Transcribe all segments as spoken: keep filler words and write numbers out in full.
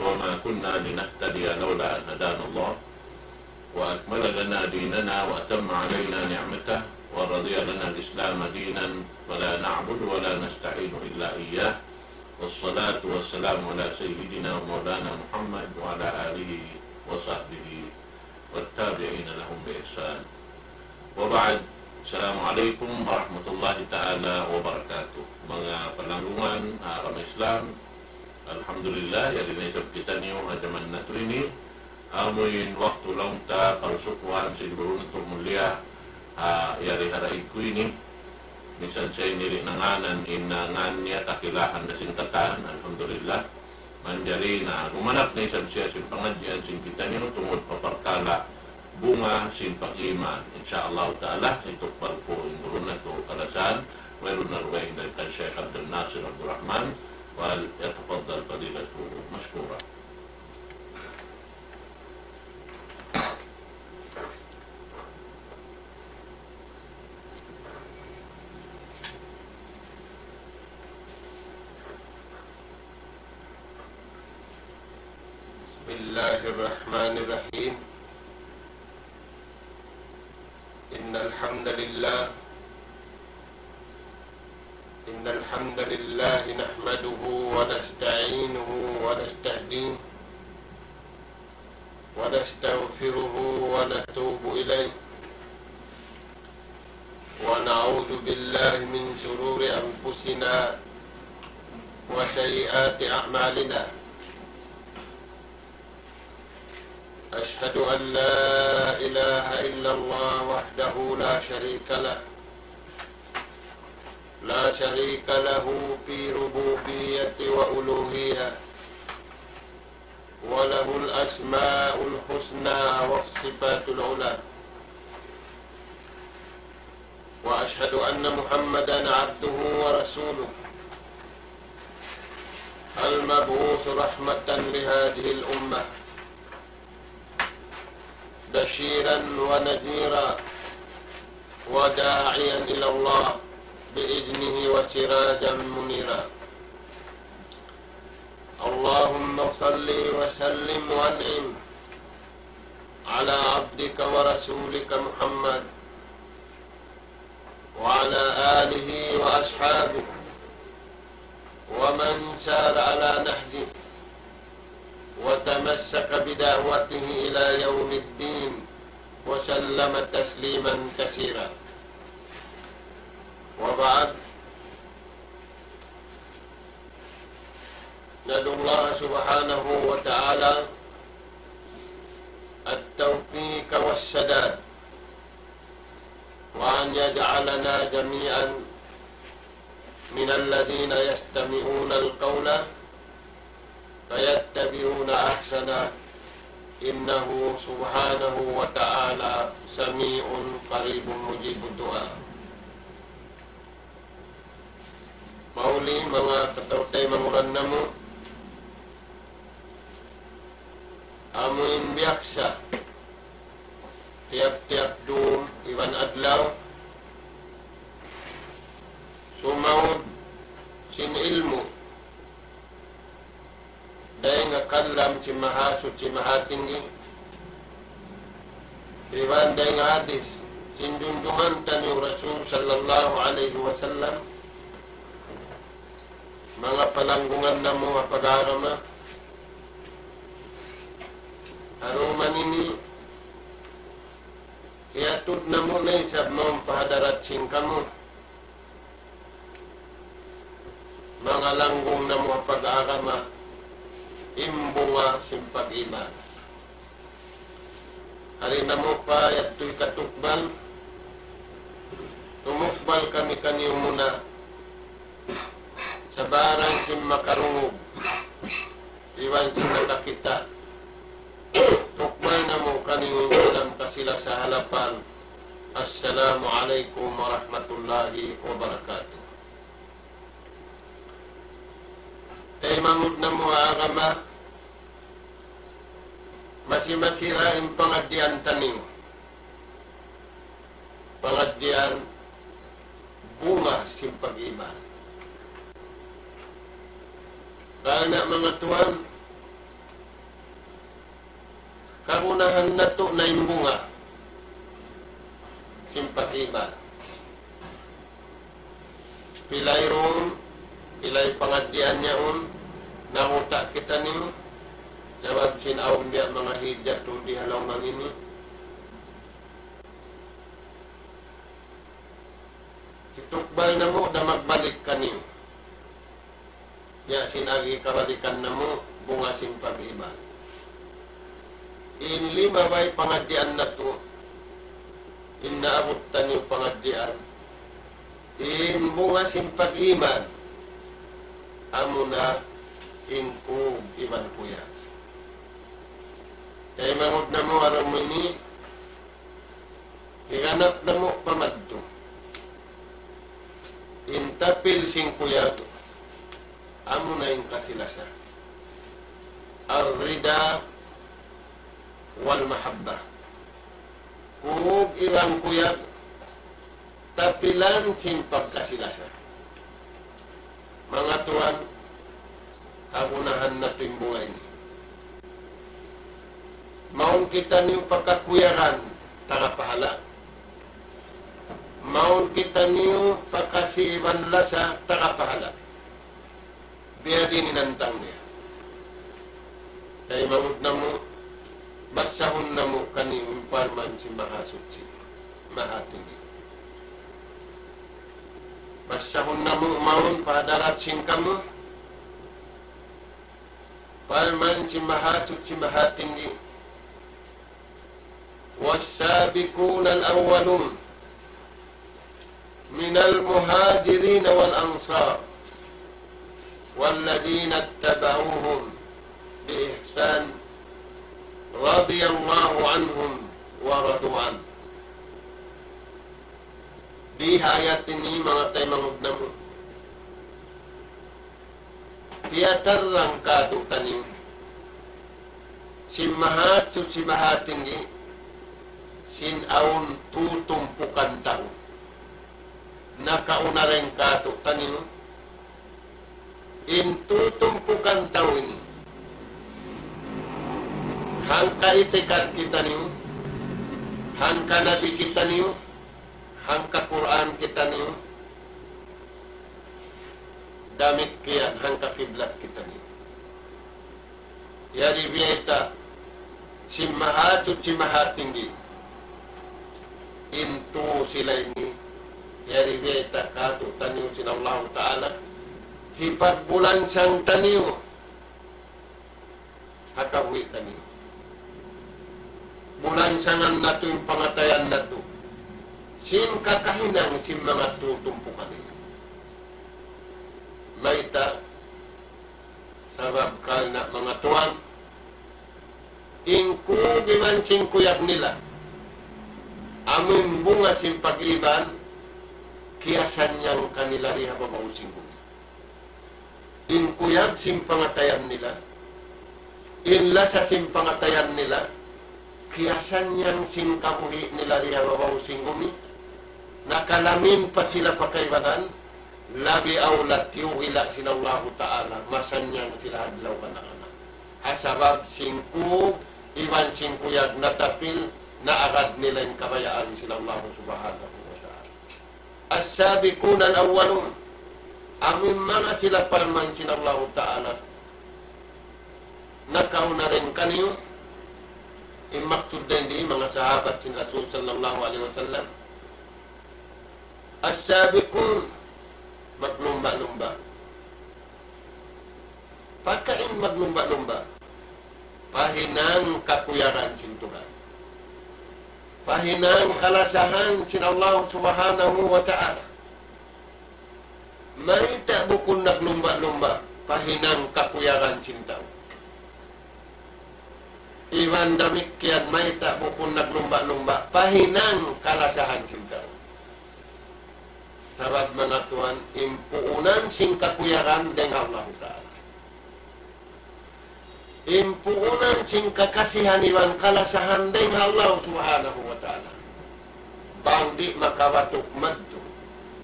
وما كنا لنهتدي لولا أن هدانا الله، وأكمل لنا ديننا وأتم علينا نعمته ورضي لنا الإسلام دينا، فلا نعبد ولا نستعين إلا إياه. والصلاة والسلام على سيدنا ومولانا محمد وعلى آله وصحبه والتابعين لهم بإحسان. وبعد. السلام عليكم ورحمة الله تعالى وبركاته. Manga palanggungan, ah, agama Islam, alhamdulillah, yari na isab kitaniyu ha jaman natu' ini. Amu in waktu laung ta parsukuhan sin guru natu' mulia, ah, yari ha daig ku ini. Minsan siya ini di' na ngānan in, ah, ngān niya kakilahan na sin katan, alhamdulillah. Manjari na gumanap na isab siya sin pangadjian sin kitaniyu tungud pa parkala' bunga sin pag-iman. Insya Allah Ta'ala, hitukbal ku in guru natu' kalasahan, wayruun na dugaing dayn kan Sheikh Abdul Nasir Abdul Rahman, وليتفضل فضيلته مشكورا. بسم الله الرحمن الرحيم. إن الحمد لله، إن الحمد لله نحمده ونستعينه ونستهديه ونستغفره ونتوب إليه، ونعوذ بالله من شرور أنفسنا وسيئات أعمالنا. أشهد أن لا إله إلا الله وحده لا شريك له، لا شريك له في ربوبية وألوهية، وله الأسماء الحسنى والصفات العلى. وأشهد أن محمدا عبده ورسوله، المبعوث رحمة لهذه الأمة، بشيرا ونذيرا وداعيا إلى الله بإذنه وسراجا منيرا. اللهم صل وسلم وأنعم على عبدك ورسولك محمد وعلى آله وأصحابه ومن سار على نهجه وتمسك بدعوته إلى يوم الدين وسلم تسليما كثيرا. وبعد، ندعو الله سبحانه وتعالى التوفيق والسداد، وأن يجعلنا جميعا من الذين يستمعون القول فيتبعون أحسنه، إنه سبحانه وتعالى سميع قريب مجيب الدعاء. Mahuli manga kataw-taymanghuran namu', amu in biyaksa tiyap-tiyap dum iban adlaw, sumaud sin ilmu' dayn ha kalam sin Mahasuchi Mahatinggi, iban dayn ha hadis sin junjungan taniyu Rasul sallallahu alayhi wasallam. Manga palanggungan namu' ha pag-agama, ha dum ini, hiyatud namu' na isab mawn pa hadarat sin kamu manga langgung namu' ha pag-agama, in bunga sin pag-iman. Hari namu' pa yadtu hikatukbal, tumukbal kami kaniyu muna, sabarang sin makarungug, iban sin nakakita'. Tukbal namu' kaniyu in salam kasi-lasa ha lapan. Assalamu alaykum warahmatullahi wabarakatuh. Taymanghud namu' ha agama, masi-masi ra in pangadjian taniyu. Pangadjian bunga sin pag-iman. Karna' manga tuwan, Kagunahan natu' na in bunga sin pag-iman. Pilay rum, pilay pangadjian yaun, nanguta' kitaniyu, sabab sin awn biya' manga hijat di ha lawm ini. Hitukbal namu' da magbalik kaniyu. Ya, sin agi kabalikan namu', bunga sin pag-iman. In lima bay pangadjian natu', in naabut taniyu pangadjian, in bunga sin pag-iman, amuna in kug iban kuyag. Kay mangud namu' aram ini, higanap namu' pa madtu. In tapil sin kuyag, amuna in kasi-lasa. Ar-rida wal mahabba. Kug iban kuyag, tapilan sin pagkasi-lasa. Manga tuwan, kagunahan natu' in bunga ini. Mawn kitaniyu pa kakuyagan, taga pahala. Mawn kitaniyu pa kasi iban lasa, taga pahala. Biya' diin in hantang niya. Kay mangud namu', basahun namu' kaniyu in parman sin Mahasuchi, Mahatinggi. Basahun namu' mawn pa hadarat sin kamu, parman sin Mahasuchi, Mahatinggi. والسابقون الأولون من المهاجرين والأنصار والذين اتبعوهم بإحسان رضي الله عنهم ورضوا عنه. Di ha ayat ini, manga taymanghud namu', piyatarrang kātu'niyu sin Mahasuchi Mahatinggi, sin awn tū tumpukan tau. Nakauna dayn kātu'niyu in tū tumpukan tau ini. Hangka itikad kitaniyu, hangka Nabi kitaniyu, hangka Qur'an kitaniyu, damikkiyan hangka kiblat kitaniyu. Yari biyayta' sin Mahasuchi Mahatinggi, in tū sila ini, yari biyayta' kātu'niyu sin Allahu Ta'ala, hipagbulansang taniyu ha kabuhi' taniyu. Bulansangan natu' in pangatayan natu' sin kakahinang sin manga tū tumpukan ini. Mayta'? Sabab karna' manga tuwan, in kug iban sin kuyag nila, amu in bunga sin pag-iman, kiyasannyang kanila di ha babaw sin bumi. In kuyag sin pangatayan nila, in lasa sin pangatayan nila, kiyasannyang sin kabuhi' nila di ha babaw sin bumi, nakalamin pa sila pa kaibanan, labi awla tiyuhila' sin Allahu Ta'ala, masannyang sila ha adlaw kana-kana. Ha sabab sin kug iban sin kuyag natapil, naagad nila in kabayaan sin Allahu Subhanahu wa Ta'ala. السابقون الأولون. Amu in manga sila parman sin Allahu Ta'ala. Nakauna dayn kaniyu, in maksud dayn di manga sahabat sin Rasul sallallahu alayhi wasallam. السابقون, maglumba'-lumba'. Pagkahi in maglumba'-lumba', pahinang kakuyagan sin Tuhan. Pahinang kalasahan sin Allah Subhanahu wa Ta'ala. Mayta' bukun naglumba'-lumba', pahinang kakuyagan sin tau. Iban damikkiyan mayta' bukun naglumba'-lumba', pahinang kalasahan sin tau. Sabab manga tuwan, in puunan sin kakuyagan dayn ha Allahu Ta'ala. In puunan sin kakasihan iban kalasahan dayn ha Allah Subhanahu wa Ta'ala. Bang di' makabatuk madtu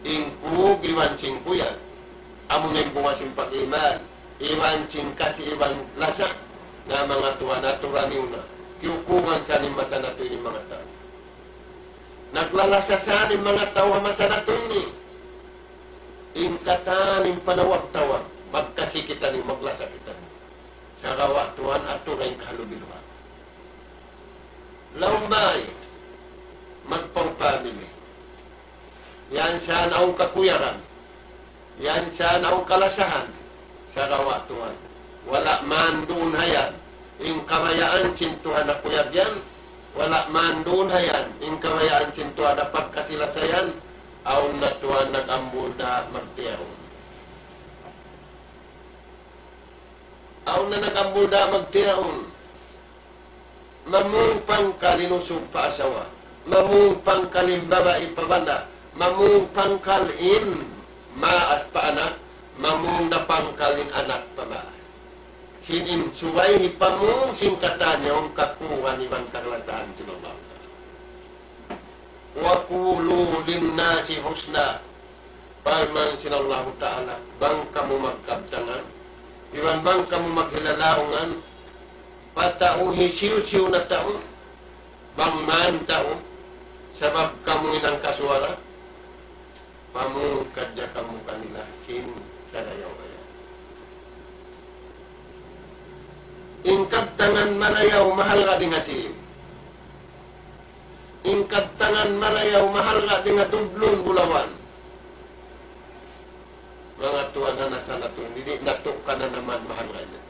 in kug iban sin kuyag, amu na in bunga sin pag-iman, iban sin kasi iban lasa, na manga tuwan, aturan niyu na. Yukuran sa in masa natu' ini manga tau. Naglalasa sa in manga tau ha masa natu' ini. In katan in panawag-tawag, magkasi kitaniyu, maglasa kitaniyu. Sagawa' tuwan, atu' na in kahalubiluhan. Laung bay, magpangpamili. Yan siya na awn kakuyagan. Yan siya na awn kalasahan. Sagawa' tuwan, wala' man duun ha yan in kabayaan sin Tuhan ha kuyag yan. Wala' man duun ha yan in kabayaan sin Tuhan ha pagkasi-lasa yan. Awn na tuwan nag-ambul da magtiyaun. Awn na nag-ambul da magtiyaun. Mamung pangkal in usug pa asawa. Mamung pangkal in babai pa bana. Mamung pangkal in maas pa anak. Mamung da pangkal in anak pa maas. Sin in subay hipamung sin katan yaun kakuran iban kagalataan sin Allah Ta'ala. وقولوا للناس حسنا. Parman sin Allahu Ta'ala, bang kamu magkabtangan, iban bang kamu maghilalaungan, pa tau hisiyu-siyu na tau, bang man tau, sabab kamu hinang kasuwara, pamung kadja kamu kanila sin sarayaw-rayaw. In kabtangan marayaw, mahalga' dayn ha siyu. In kabtangan marayaw, mahalga' dayn ha dublun bulawan. Manga tuwan, ha masa natu' ini, di' natu' kananaman mahalga' ini.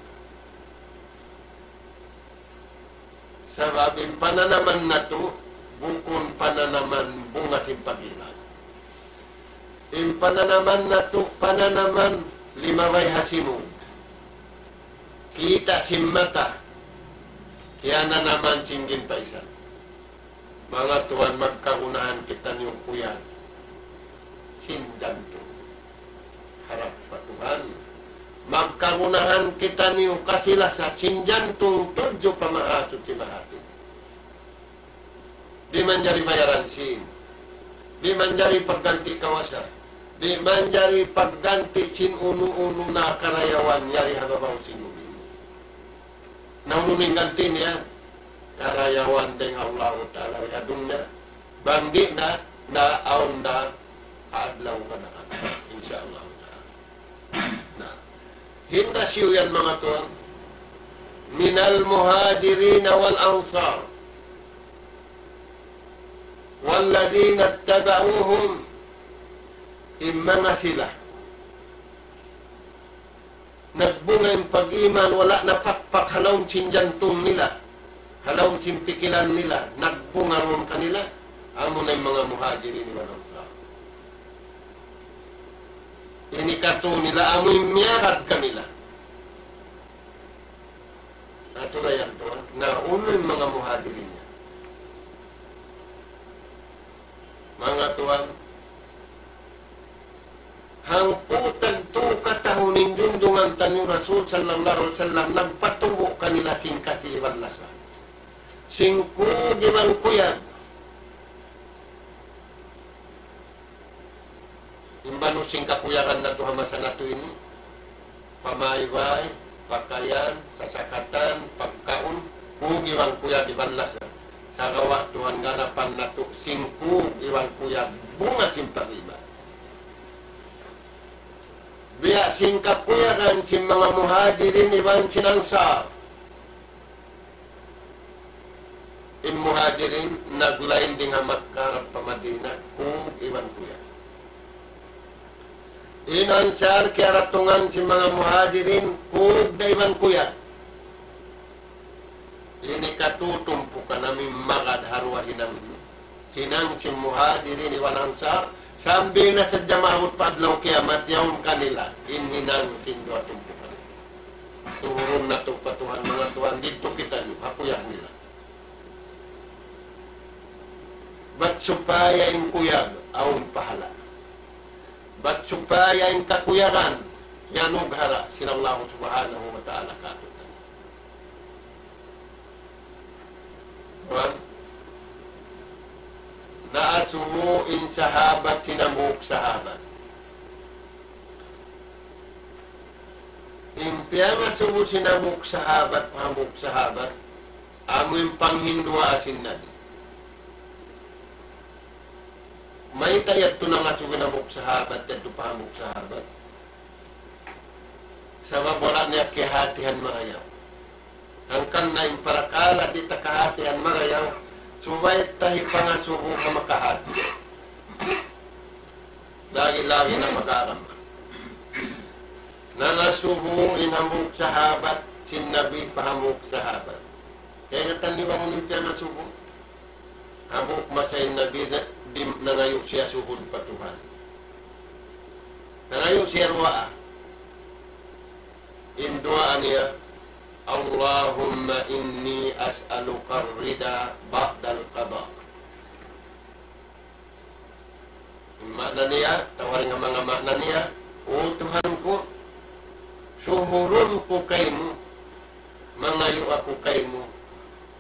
Sabab in pananaman natu', bukun pananaman bunga sin pag-iman. In pananaman natu', pananaman limabay ha simud. Kita' sin mata, kiyananaman sin ginpaisan. Manga tuwan, magkagunahan kitaniyu kuyag sin jantung harap pa Tuhan. Magkagunahan kitaniyu kasi-lasa sin jantung tudju pa Mahasuchi Mahatinggi. Di' manjari bayaran sin. Di' manjari pagganti' kawasa. Di' manjari pagganti' sin unu-unu na karayawan yari ha babaw sin dunya. Na unu in ganti' niya? Karayawan dayn ha Allahu Ta'ala ha dunya. Bang di' na, na awn da ha adlaw ganahan. Insya Allah Ta'ala. Na, hinda siyu yan, manga tuwan. من المهاجرين والأنصار والذين اتبعوهم, in manga sila nagbunga in pag-iman, wala' napakpak ha lawm sin jantung nila, ha lawm sin pikilan nila, nagbunga duun kanila, amuna in manga Muhajirin iban Ansar. Ini katu' nila amu in miyagad kanila. Atu' na yan tuwan, na unu in manga Muhajirin yan. Manga tuwan, hangpu' tagtū katahun in junjungan taniyu Rasul sallallahu alayhi wasallam nagpatubu' kanila sin kasi iban lasa, sin kūg iban kuyag. In banu sin kakuyagan natu' ha masa natu' ini, pamaybay, pakayan, sasakatan, pagkaun, kūg iban kuyag iban lasa. Sagawa' tuwan, ganapan natu' sin kūg iban kuyag bunga sin pag-iman. Biya' sin kakuyagan sin manga Muhajirin iban sin Ansar. In Muhajirin naglain dayn ha Makkah harap pa Madinah, kūg iban kuyag. In Ansar kiyaratungan sin manga Muhajirin, kūg da iban kuyag. Ini katu' tumpukan amu in magad ha duwa hinang ini. Hinang sin Muhajirin iban Ansar, sambil na sadja maabut pa adlaw kiyamat, yaun kanila in hinang sin duwa tumpukan. Tuhurun natu' pa Tuhan, manga tuwan, didtu kitaniyu ha kuyag nila. Bat supaya in kuyag awn pahala'. Bat supaya in kakuyagan iyanughara' sin Allah Subhanahu wa Ta'ala kātu'niyu. Kuwan, naasubu in sahabat sin hambuuk sahabat. In piyangasubu sin hambuuk sahabat pa hambuuk sahabat, Amu in panghinduwaa sin Nabi. Mayta' yadtu nangasubu in hambuuk sahabat, yadtu pa hambuuk sahabat? Sabab wala' niya kiyahatihan marayaw. Hangkan na in parakala' di' ta kahatihan marayaw, subay ta hipangasubu ha makahati. Lagi-lagi na pag-agama. Nangasubu in hambuuk sahabat sin Nabi pa hambuuk sahabat. Kaingatan niyu bang unu in piyangasubu? Hambuuk masa in Nabi na, di', nangayu' siya suhud pa Tuhan. Nangayu' siya duwaa. In duwaa niya, اللهم إني أسألك الرضا بعد القضاء. In maana niya, tawari nga manga maana niya, "O Tuhan ku, suhurun ku kaymu, mangayu' aku kaymu,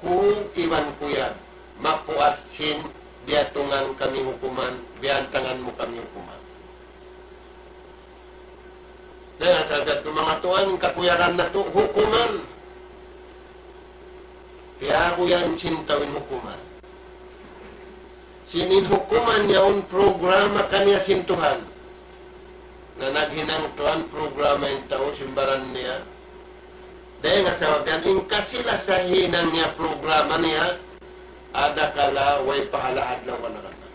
kug iban kuyag, mapuas sin biyatungan kami hukuman, biyantangan mu kami hukuman." Dayn ha sabab yadtu manga tuwan, kakuyagan natu' hukuman. Piyakuyagan sin tau in hukuman. Sin in hukuman yaun programa kaniya sin Tuhan. Na naghinang Tuhan programa in tau sin baran niya. Dayn ha sabab yan in kasi-lasa hinang niya programa niya, adakala way pahala adlaw kaniya.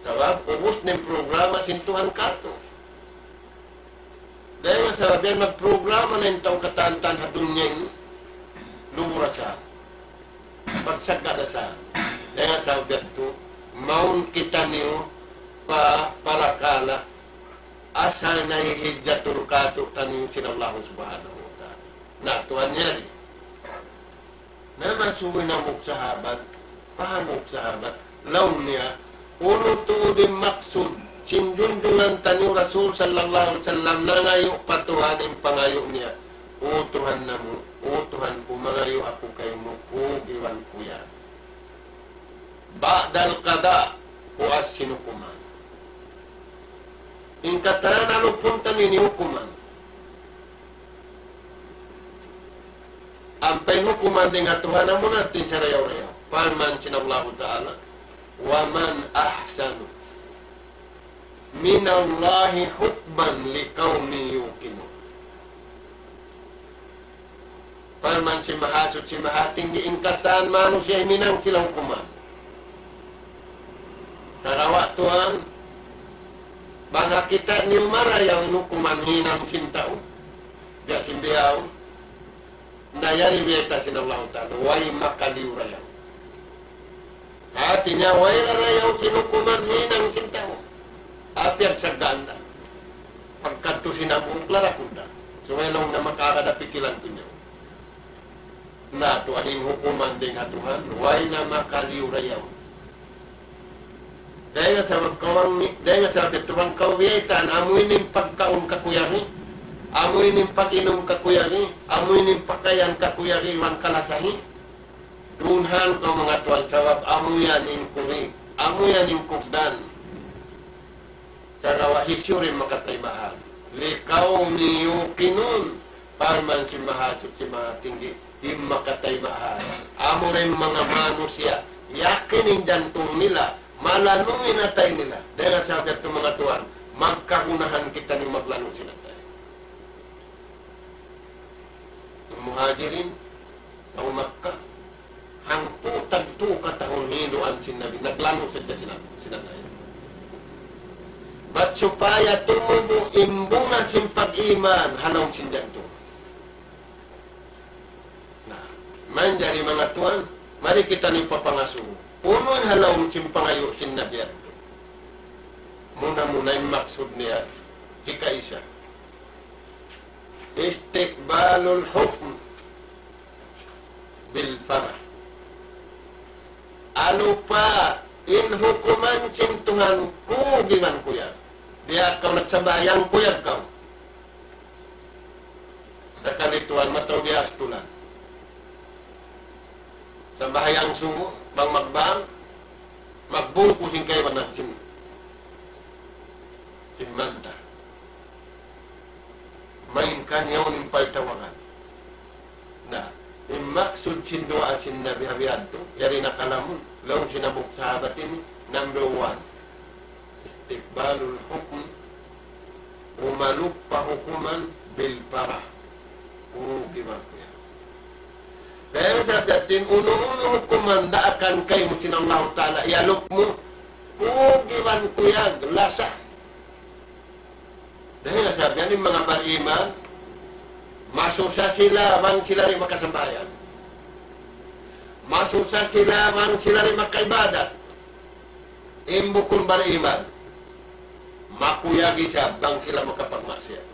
Sabab ubus na in programa sin Tuhan katu'. Dayn ha sabab yan magprograma na in tau katan-katan ha dunya ini. Lubura sa. Pagsagga' da sa. Dayn ha sabab yadtu, mawn kitaniyu pa parakala' asal nahihidjatul katu'taniyu sin Allah Subhanahu wa Ta'ala. Na, tuwan yari. Na, masubu in hambuuk sahabat, pa hambuuk sahabat, laung niya, unu tuud in maksud sin junjungan taniyu Rasul sallallahu alayhi wasallam nangayu' pa Tuhan in pangayu' niya, "O Tuhan namu', O Tuhan ku, mangayu' aku kaymu, kug iban kuyag." بعد القضاء, puas sin hukuman. In katan alupun taniyu in hukuman. Ampa in hukuman dayn ha Tuhan amuna hāti sarayaw-rayaw. Parman sin Allahu Ta'ala, ومن أحسن من الله حكما لقوم يوقنون. Parman sin Mahasuchi Mahatinggi, in katan manusiya' hinang sila hukuman. Sagawa' tuwan, bang ha kitaniyu marayaw in hukuman hinang sin tau, biya' sin bihaun, na yari biyayta' sin Allahu Ta'ala, way makaliyu-rayaw. Hāti niya, way rarayaw sin hukuman hinang sin tau. Apiyagsaggaan da. Pagkadtu sin hambuuk larakud da. Subay laung na makaagad ha pikilan taniyu. Na, tuwan in hukuman dayn ha Tuhan, way na makaliyu-rayaw. Dayn ha sabab kaw bang, dayn ha sabab yadtu bang kaw biyaytaan, amu ini in pagkaun kakuyagi, amu ini in pag-inum kakuyagi, amu ini in pakayan kakuyagi, iban kalasahi. Dunhan kaw manga tuwan sabab amu yan in kuri, amu yan in kugdan. Sagawa' hisiyu in makataymahan? لقوم يوقنون. Parman sin Mahasuchi Mahatinggi, in makataymahan, amura in manga manusiya' yakin in jantung nila, malanu' in atay nila. Dayn ha sabab yadtu manga tuwan, magkagunahan kitaniyu maglanu' sin atay. In Muhajirin, tau Makkah, hangpu' tagtu katahun hihinduan sin Nabi, naglanu' sadja sila, sila tayo. Bat supaya tumubu' in bunga sin pag-iman ha lawm sin jantung. Na, manjari manga tuwan, mari kitaniyu papangasubu. Unu in ha lawm sin pangayu' sin Nabi yadtu? Muna-muna in maksud niya, hikaisa. استقبال الحكم بالفرح. Alupa in hukuman sin Tuhan kug iban kuyag. Biya' kaw nagsambahayang kuyag kaw. Sakali tuwan mataud di' astulan. Sambahayang subu, bang magbang, magbungkus in kaibanan sin, sin manta. Main kan yaun in pagtawagan. Na, in maks-, Sud sin duwaa sin Nabi ha biya' yadtu, yari na kalamun, laung sin hambuuk sahabat ini, number one, istiqbalul hukm, umalup pa hukuman bil farah. Kurugi bang kuya. Kaya sa datin unu-unu hukuman daakan kaymu sin Allahu Ta'ala, iyalup mu, kurugi bang kuya, lasa. Dayn ha sabab yan in manga bariman, masusa sila bang sila di' makasambahayang. Masusa sila bang sila di' makaibadat. In bukun bariman, makuyag isab bang sila makapagmaksiyat.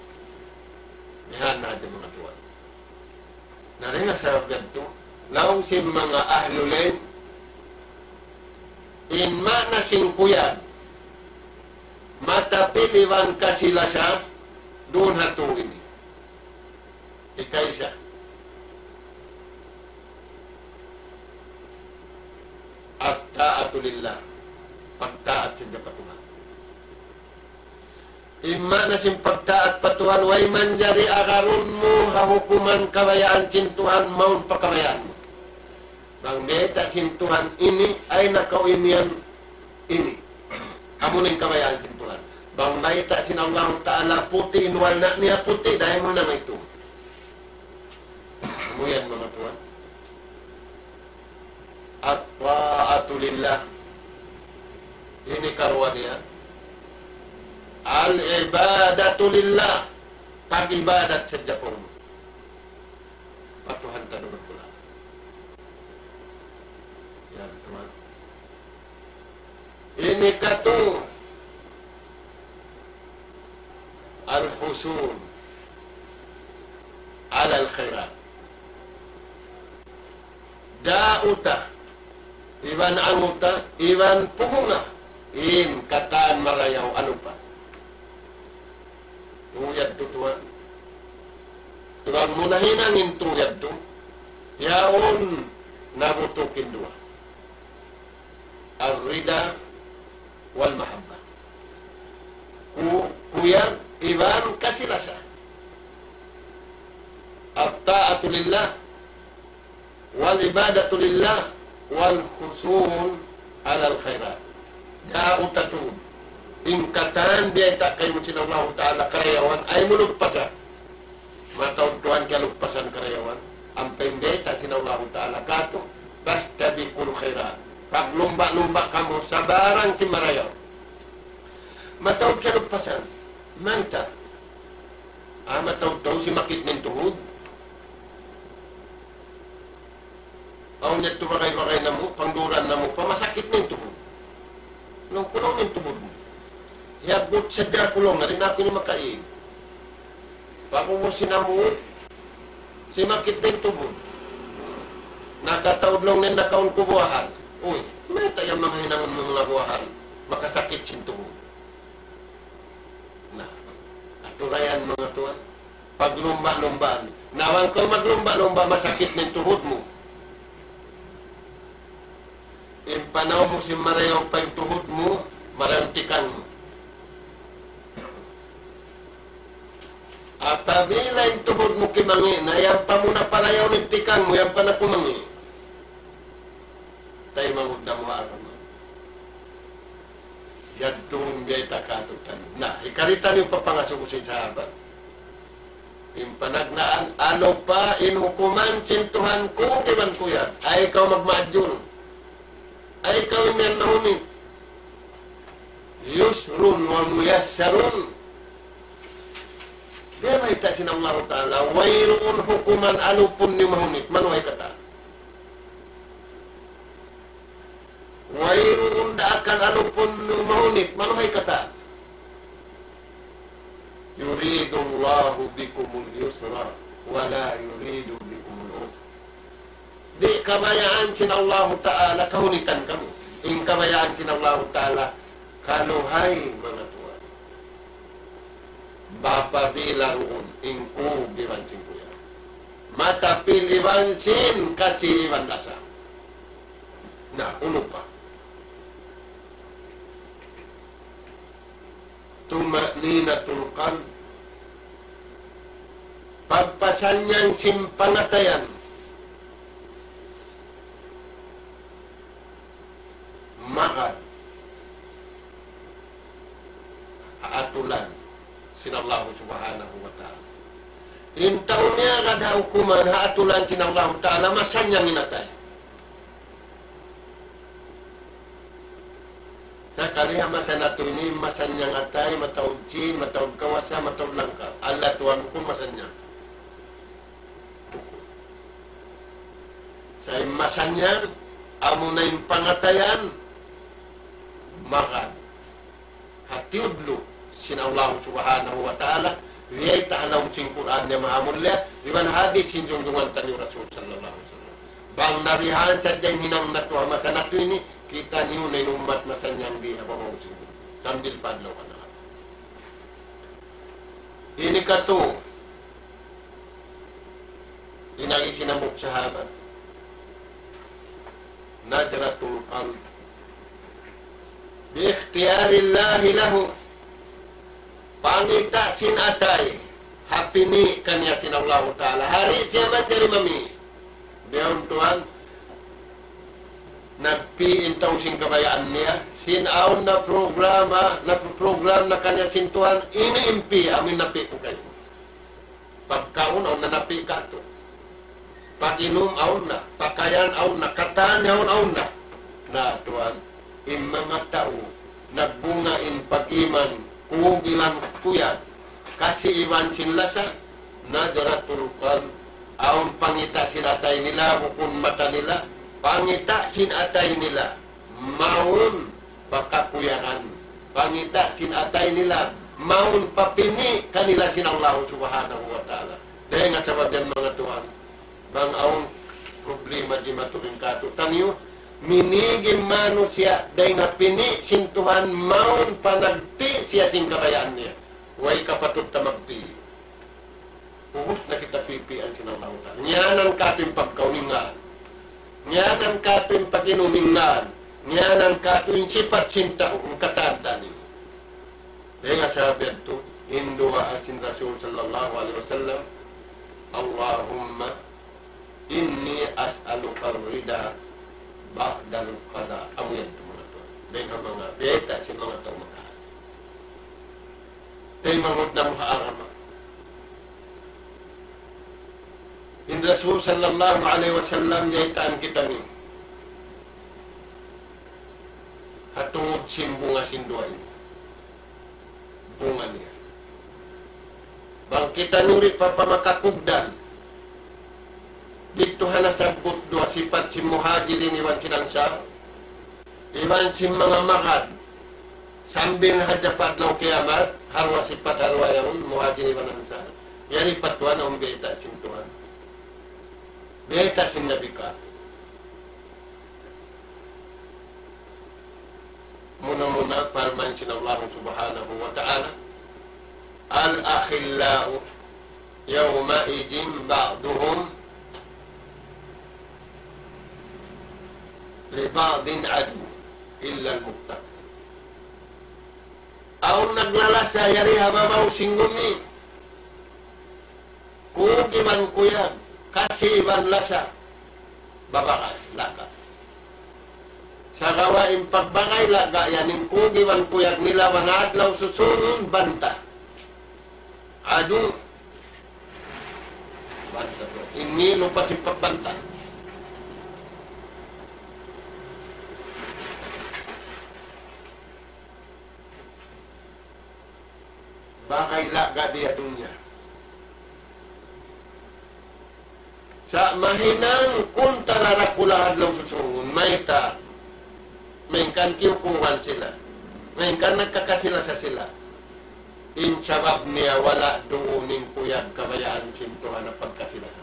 Yan na di' manga tuwan. Na dayn ha sabab yadtu, laung sin manga ahlul ilm, in maana sin kuyag, matapil iban kasi-lasa, duun ha tū ini. Ikaisa, at-ta'atu lillah, pagtaat sadja pa Tuhan. In maana sin pagtaat pa Tuhan, way manjari agarun mu ha hukuman kabayaan sin Tuhan, mawn pa kabayaan mu. Bang bayta' sin Tuhan ini, ay nakaw imiyan ini. Amu na in kabayaan sin Tuhan. Bang bayta' sin Allahu Ta'ala puti', in warna' niya puti', dayn mu na maytu'. Amu yan, manga tuwan. At-ta'atu lillah. Ini karuwa niya. Al-ibadatu lillah. Pag-ibadat sadja kaw pa Tuhan ta duun pula. Yan, tuwan. Ini katu, al-husul alal khairat. Dauta, iban anguta, iban puhunga, in katan marayaw alupa. Tū yadtu tuwan. Iban mu nahinang in tū yadtu, yaun nabutuk in duwa. Ar-rida wal mahabba. Ku-, kuyag iban kasi-lasa. At-ta'atu lillah, wal ibadatu lillah, wal husul alal khairat. Dauta tuud. In katan biyayta' kaymu sin Allahu Ta'ala karayawan, ay mu lupasa. Mataud tuwan kiyalupasan karayawan. Ampa in bayta' sin Allahu Ta'ala katu', fastabiqul khairat. Paglumba'-lumba' kamu sabarang sin marayaw. Mataud kiyalupasan. Mayta'? Ah, mataud tau simakit na in tuhud. Awn yadtu bagay-bagay namu', pangduran namu', pa masakit na in tuhud. Laung ku, laung, in tuhud mu. Hiyabut sadja aku, laung, di' na aku ini makaig. Pag'ubus sin hambuuk, simakit na in tuhud. Nakataud, laung niya, nakaun ku buwahan. Uy, mayta' yan manga hinangun mu manga buwahan, makasakit sin tuhud. Na, atura yan, manga tuwan. Paglumba'-lumbaan. Na bang kaw maglumba'-lumba', masakit na in tuhud mu. In panaw mu sin marayaw pa in tuhud mu, marayaw in tikang mu. Apabila in tuhud mu kimangi' na, yan pa mu na palayaw in tikang mu, yan pa na kumangi'. Taymanghud namu' ha agama. Yadtu in biyayta' katu'niyu. Na, hikari taniyu pa pangasubu sin sahabat. In panagnaan, alupa in hukuman sin Tuhan ku iban kuyag. Ay kaw magmaajun. Ay kaw imiyan mahunit. Yusrun wa muyassarun. Biya' bayta' sin Allahu Ta'ala, wayruun hukuman alupun niyu mahunit, manuhay katan. Wayruun daakan alupun niyu mahunit, manuhay katan. يريد الله بكم اليسر ولا يريد بكم العسر. Di' kabayaan sin Allahu Ta'ala kahunitan kamu. In kabayaan sin Allahu Ta'ala kaluhay, manga tuwan. Bapa di' laruun, in kug iban sin kuyag. Matapil iban sin kasi iban lasa. Na, unu pa? Tuma'ninatul qalb. Pagpasannyang sin pangatayan. magad ha atulan sin Allahu Subhanahu wa Ta'ala. In tau miyagad ha hukuman ha atulan sin Allahu Ta'ala, masannyang in atay. Sakali ha masa natu' ini, masannyang atay, mataud sin, mataud kawasa, mataud langka. Allah Tuhan ku masannyang. Sa' in masannyang, amuna in pangatayan, magad ha tiyudlu' sin Allah Subhanahu wa Ta'ala, biyayta' ha lawm sin Qur'an niya maha mulia, iban hadith sin jungjungan taniyu Rasul sallallahu alayhi wasallam. Bang nabihan sadja in hinang natu' ha masa natu' ini, kitaniyu na in ummat masannyang di ha babaw sin dunya. Sambil pa adlaw kanara. Ini katu', in agi sin hambuuk sahabat. Nadratul qalb. Bi ikhtiyarillahi lahu. Pangita' sin atay. Ha pini' kaniya sin Allahu Ta'ala. Hari siya manjari mami. Biya' tuwan, nagpi' in tau sin kabayaan niya. Sin awn na programa, na program na kaniya sin Tuhan, ini in pi', amu in napi' ku kaymu. Pagkaun, awn na napi' katu'. Pag-inum, awn na. Pakayan, awn na. Katan, awn, awn na. Na, tuwan, in manga tau, nagbunga in pag-iman, kugilan kuyag, kasi iban sin lasa, nadratul qalb, awn pangita' sin atay nila, bukun mata nila, pangita' sin atay nila, mawn pa kakuyagan. Pangita' sin atay nila, mawn pa pini' kanila sin Allah Subhanahu wa Ta'ala. Dayn ha sabab yan, manga tuwan, bang awn problema di' maturing katu' taniyu, minigi' manusiya' dayn ha pini' sin Tuhan, mawn pa nagpi' siya sin kabayaan niya. Way kapatut ta magpi'. Ubus na kita pipian sin Allahu Ta'ala. Ngiyanan katu' in pagkaun in ngan. Ngiyanan katu' in pag-inum in ngan. Ngiyanan katu' in sipat sin tau, in katan taniyu. Dayn ha sabab yadtu, in duwaa sin Rasul sallallahu alayhi wasallam, اللهم إني أسألك الرضا بعد القضاء. Amu yadtu, manga tuwan. Dayn ha manga biyayta' sin manga tau makahan. Taymanghud namu' ha agama. In Rasul sallallahu alayhi wasallam, biyaytaan kitaniyu ha tungud sin bunga sin duwaa ini. Bunga niya. Bang kitaniyu di' pa pamakakugdan didtu ha nasabbut duwa sipat sin Muhajirin iban sin Ansar, iban sin manga magad, sambil hadja pa adlaw kiyamat, ha duwa sipat, ha duwa yaun, Muhajirin iban Ansar. Yari pa tuwan, awn biyayta' sin Tuhan. Biyayta' sin Nabi ka. Muna-muna, parman sin Allah Subhanahu wa Ta'ala, الأخلاء يومئذ بعضهم لبعض عدو إلا المتقين. Awn naglalasa yari ha babaw sin gumi. Kug iban kuyag, kasi iban lasa, babagay, laga'. Sagawa' in pagbagay laga' yan, in kug iban kuyag nila, bang adlaw susungun, banta. Adu. Banta. Ini lupa sin pagbanta. Bagay laga' di ha dunya. Sa' mahinang kuntara dakula' adlaw susungun, mayta'? Malayngkan kiyukuhan sila. Malayngkan nagkakasi-lasa sila. In sabab niya wala' duun in kuyag kabayaan sin Tuhan ha pagkasi-lasa.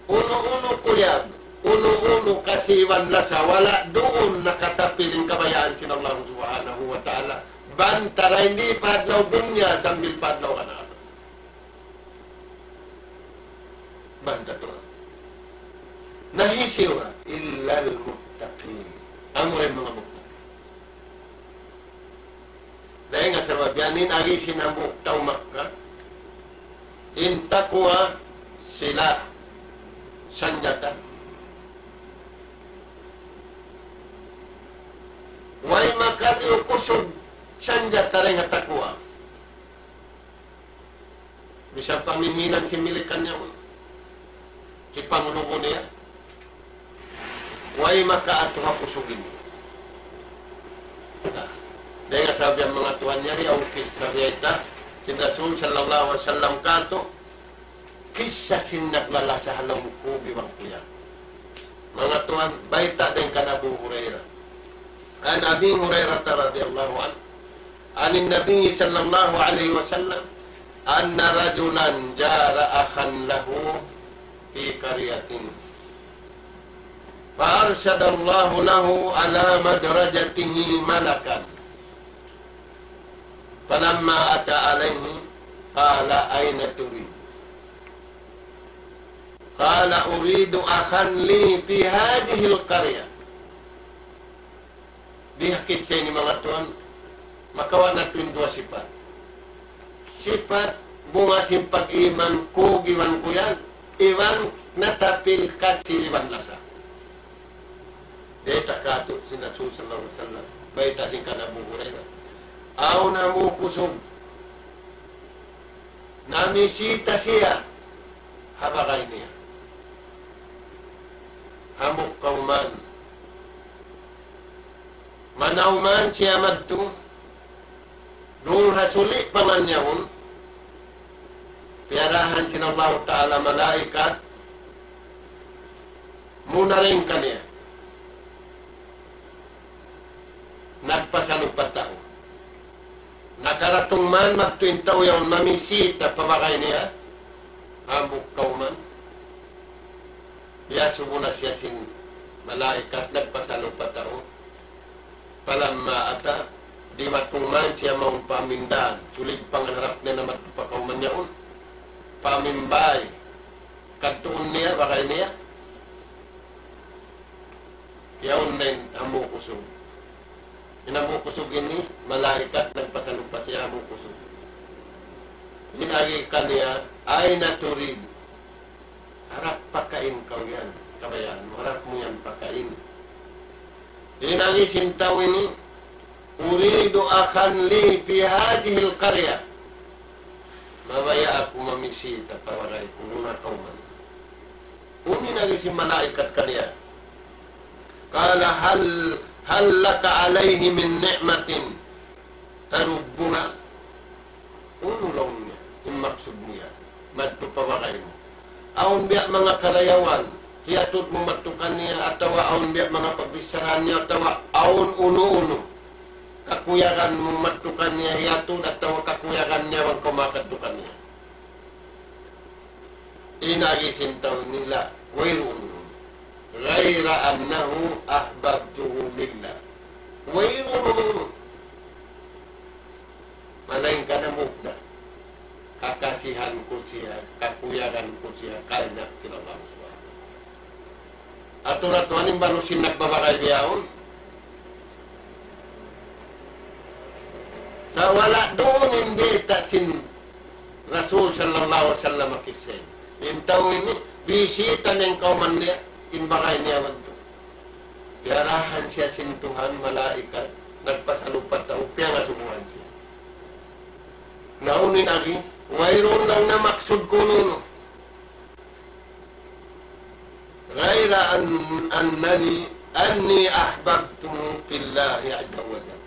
Unu-unu kuyag, unu-unu kasi iban lasa, wala' duun nakatapil in kabayaan sin Allah Subhanahu wa Ta'ala. Banta dayn di pa adlaw dunya sambil pa adlaw akhirat. Banta tuud. Na hisiyu ra? إلا المتقين. Amura in manga muttaqin. Dayn ha sabab yan in agi sin hambuuk tau Makkah, in taqwa sila sanjata. Way makaliyu kusug sanjata dayn ha takuwa. Misan pa minhinan sin Milikan yaun. Hipanglugu niya. Way makaatu ha kusug ini. Na, dayn ha sabab yan manga tuwan yari, awn kissa biyayta' sin Rasul sallallahu alayhi wasallam kātu', kissa sin naglalasa ha lawm kug iban kuyag. Manga tuwan, bayta' dayn kan Abu Hurairah. عن أبي هريرة رضي الله عنه عن النبي صلى الله عليه وسلم أن رجلا جار أخا له في قرية فأرشد الله له على مدرجته ملكا فلما أتى عليه قال أين تريد؟ قال أريد أخا لي في هذه القرية. Di ha kissa ini manga tuwan, makawa' natu' in duwa sipat. Sipat bunga sin pag-iman kug iban kuyag, iban natapil kasi iban lasa. Bayta' kātu' sin Rasul sallallahu alayhi wasallam. Bayta' dayn kan Abu Hurairah. Awn hambuuk kusug. Namisita siya ha bagay niya. Hambuuk kawman. Manauman siya madtu. Duun ha suli' pa man yaun, piyarahan sin Allahu Ta'ala malaikat, muna dayn kaniya. Nagpasalu pa tau. Nakaratung man madtu in tau yaun mamisita pa bagay niya, hambuuk kawman. Iyasubu na siya sin malaikat, nagpasalu pa tau. فلما أتى, dimatung man siya mawn pa amin dān, sulig pangan harap niya na madtu pa kawman yaun. Pa amin bāy, kadtuun niya, bagay niya. Yaun na in hambuuk kusug. In hambuuk kusug ini, malaikat nagpasalu pa siya hambuuk kusug. In agi kaniya, أين تريد؟ Harap pakain kaw yan. Kabayaan mu, harap mu yan pakain. In agi sin tau ini, أريد أخا لي في هذه القرية. Mabaya' aku mamisita pa bagay ku duun ha kawman. Unu in agi sin malaikat kaniya? قال هل، هل لك عليه من نعمة تربها؟ Unu laung niya, in maksud niya, madtu pa bagay mu. Awn biya' manga karayawan, hiyatud mu madtu kaniya, atawa awn biya' manga pagbichara niya, atawa awn unu-unu. Kakuyagan mu madtu kaniya hiyatud, atawa kakuyagan niya bang kaw makadtu kaniya. In agi sin tau ini, la, wayruun. غير أنه أحببته لله. Wayruun. Malaingkan hambuuk da. Kakasihan ku siya, kakuyagan ku siya, karna' sin Allah Subhanahu wa Ta'ala. Atur-aturan in banu sin nagbabagay bihaun. Sa' wala' duun in bayta' sin Rasul sallallahu alayhi wasallam kissa. In tau ini, bisita niya in kawman niya, in bagay niya madtu. Piyarahan siya sin Tuhan, malaikat, nagpasalu pa tau, piyangasubuhan siya. Na unu in agi, wayruun laung niya maksud ku unu-unu. غير أن، أنني، أني أحببته في الله عز وجل.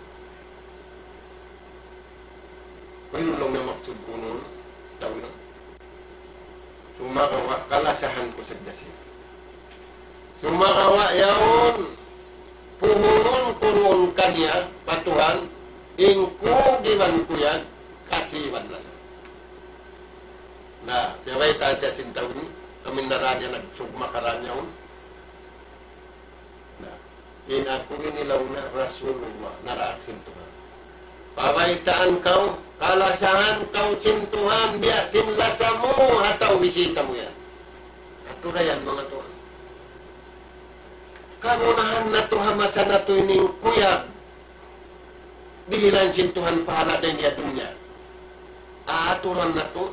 Wayruun laung niya maksud ku unu-unu, tau na. Sumagawa', kalasahan ku sadja siya. Sumagawa' yaun, puhunun ku duun kaniya, pa Tuhan, in kug iban kuyag, kasi iban lasa. Na, piyabaytaan siya sin tau ini, amu in nara niya nagsugma' karan yaun. Na, in aku ini laung niya Rasulullah, naraak sin Tuhan. Pabaytaan kaw, kalasahan kaw sin Tuhan, biya' sin lasa mu, ha tau bisita mu yan. Atu ra yan, manga tuwan. Kagunahan natu' ha masa natu' ini in kuyag. Dihilan sin Tuhan pahala' dayn ha dunya. Aturan natu'.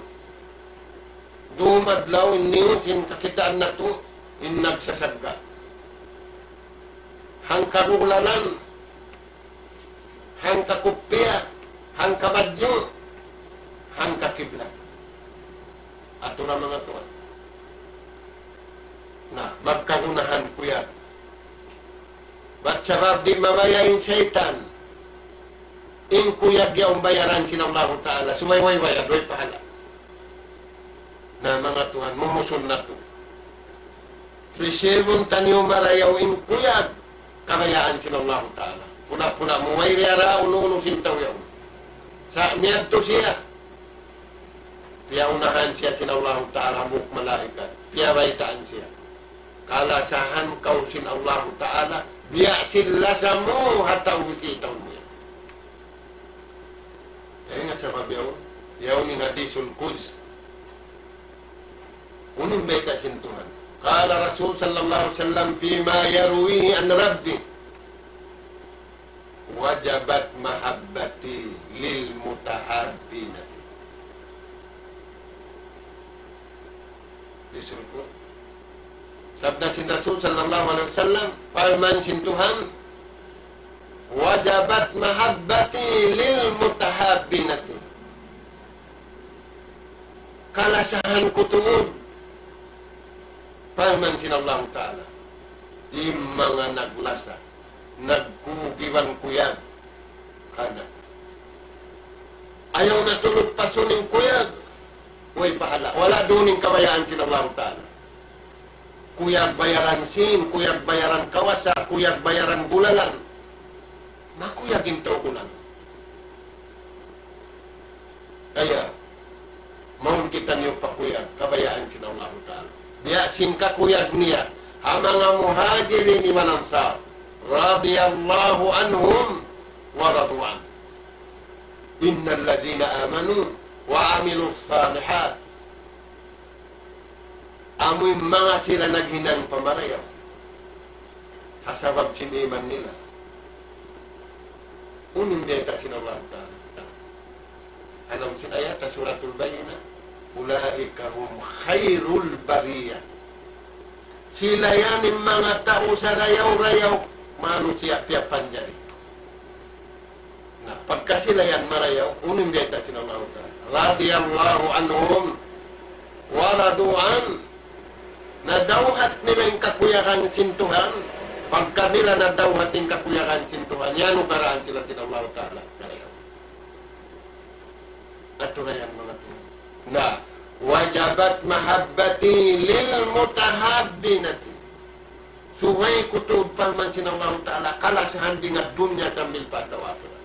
Dum adlaw in niyu sin kakitaan natu', in nagsasagga'. Hangkabulalan, hangka kupiya, hangka badju', hangka kiblat. Atura manga tuwan. Na, magkagunahan kuyag. Bat sabab di' mabaya' in saytan. In kuyag yaun bayaran sin Allahu Ta'ala. Subay way bayad, way pahala. Na, manga tuwan, mumusun natu'. Prisibun taniyu marayaw in kuyag kabayaan sin Allahu Ta'ala. Puna-puna mu way riyara unu-unu sin tau yaun. Sa' miyadtu siya. Piyaunahan siya sin Allahu Ta'ala hambuuk malaikat. Piyabaytaan siya. Kalasahan kaw sin Allahu Ta'ala, biya' sin lasa mu ha tau hisiyu-tau mu yan. Dayn ha sabab yaun, yaun in hadisul qudsi. Unu in bayta' sin Tuhan. قال رسول صلى الله عليه وسلم فيما يرويه عن ربه: وجبت محبتي للمتحابين في. Hadisul qudsi. Sabda sin Rasul sallallahu alayhi wasallam, parman sin Tuhan, وجبت محبتي للمتحابين في. Kalasahan ku tuud, parman sin Allahu Ta'ala, in manga naglasa, nagkuyag iban kuyag kaniya. Ayaw natu' lupasun in kuyag, way pahala. Wala' duun in kabayaan sin Allahu Ta'ala. Kuyag bayaran sīn, kuyag bayaran kawasa, kuyag bayaran gulalan. Makuyag in tau gulang. Kaya, mawn kitaniyu pa kuyag, kabayaan sin Allahu Ta'ala. Biya' sin kakuyag niya, ha manga Muhajirin iban Ansar, رضي الله عنهم ورضوا عنه. إن الذين آمنوا وعملوا الصالحات. Amu in manga sila naghinang pa marayaw. Ha sabab sin iman nila. Unu in bayta' sin Allahu Ta'ala. Ha lawm sin ayat, Suratul Bayyinah. أولئك هم خير البرية. Sila yan in manga tau sarayaw-rayaw manusiya' piyapanjari. Na, pagka sila yan marayaw, unu in bayta' sin Allahu Ta'ala. رضي الله عنهم ورضوا عنه. Nadawhat nila in kakuyagan sin Tuhan, pagka nila nadawhat in kakuyagan sin Tuhan, yan ukaraan sila sin Allahu Ta'ala. Marayaw. Atura yan manga tuwan. Na, وجبت محبتي للمتحابين في. Subay ku tuud parman sin Allahu Ta'ala, kalasahan dayn ha dunya sambil pa adlaw akhirat.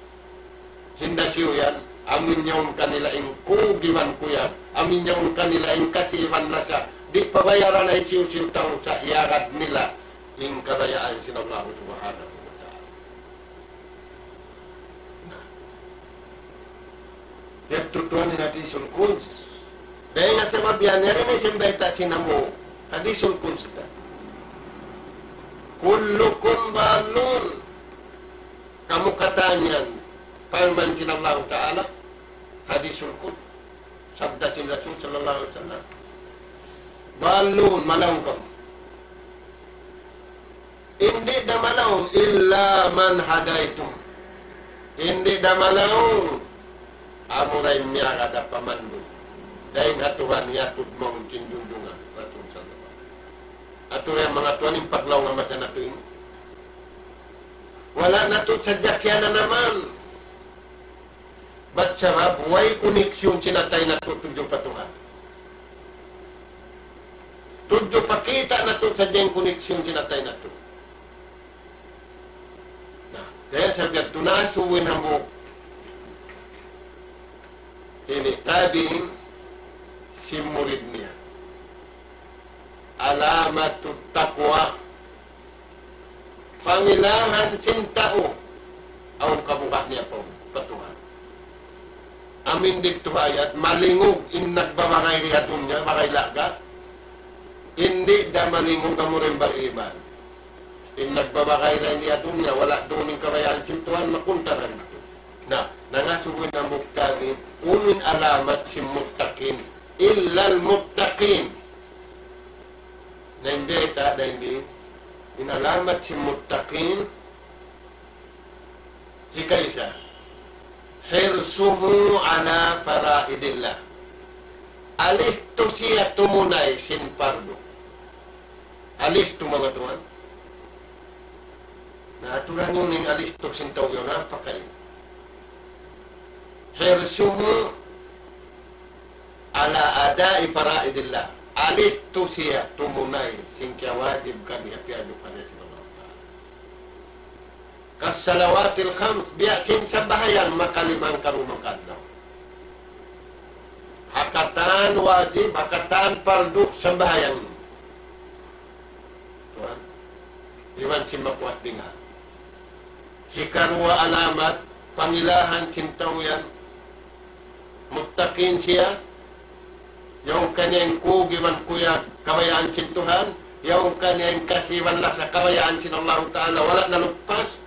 Hinda siyu yan, amu in yaun kanila in kuyag iban kuyag, amu in yaun kanila in kasi iban lasa, di' pabayaran ha hisiyu-siyu tau sa' iyagad nila in kabayaan sin Allahu Subhanahu wa Ta'ala. Yadtu tuwan in hadisul qudsi. Dayn ha sabab yan, yari na sin bayta' sin amu. Hadisul qudsi ta. كلكم ضالون. Kamu katan yan, parman sin Allahu Ta'ala, hadisul qudsi. Sabda sin Rasul sallallahu alayhi wasallam, ضالون, malaung kamu. Di' da malaung, إلا من هديتم. Di' da malaung, amura in miyagad ha pamandu'. Dayn ha Tuhan, iyatud mawn sin junjungan, Rasul sallallahu alayhi wasallam. Atura yan manga tuwan in paglaung ha masa natu' ini. Wala' natu' sadja kiyananaman. Bat sabab, way koneksyon sin atay natu' tudju pa Tuhan. Tudju pa kita' natu' sadja in koneksyon sin atay natu'. Na, kaya sa biya' tu nasubu in hambuuk ini tabi'in sin murid niya. علامة التقوى. Pangilahan sin tau, awn kabuga' niya pa, pa Tuhan. Amu in didtu ha ayat, malingug in nagbabagay di ha dunya, bagay laga. Di' da malingug amura in bariman. In nagbabagay di ha dunya, wala' duun in kabayaan sin Tuhan, makunta na didtu. Na, nangasubu in hambuuk tabi'in, unu in alamat sin muttaqin, إلا المتقين. Na in bayta' dayn di, in alamat sin muttaqin, hikaisa, حرصه على فرائض الله. Alistu siya tumunay sin pardu. Alistu, manga tuwan. Na, aturan niyu in alistu sin tau yaun, apakay? حرصه على أداء فرائض الله. Alistu siya tumunay sin kiyawajib kaniya, piyajib kaniya sin Allah Ta'ala. كالصلوات الخمس, biya' sin sambahayang makalima hangka duwa adlaw. Ha katan wajib, ha katan pardu sambahayang. Tuwan. Iban sin makuat dinga. Hikaruwa alamat, pangilahan sin tau yan. Muttaqin siya, yaun kaniya in kug iban kuyag kabayaan sin Tuhan, yaun kaniya in kasi iban lasa kabayaan sin Allahu Ta'ala, wala' naluppas,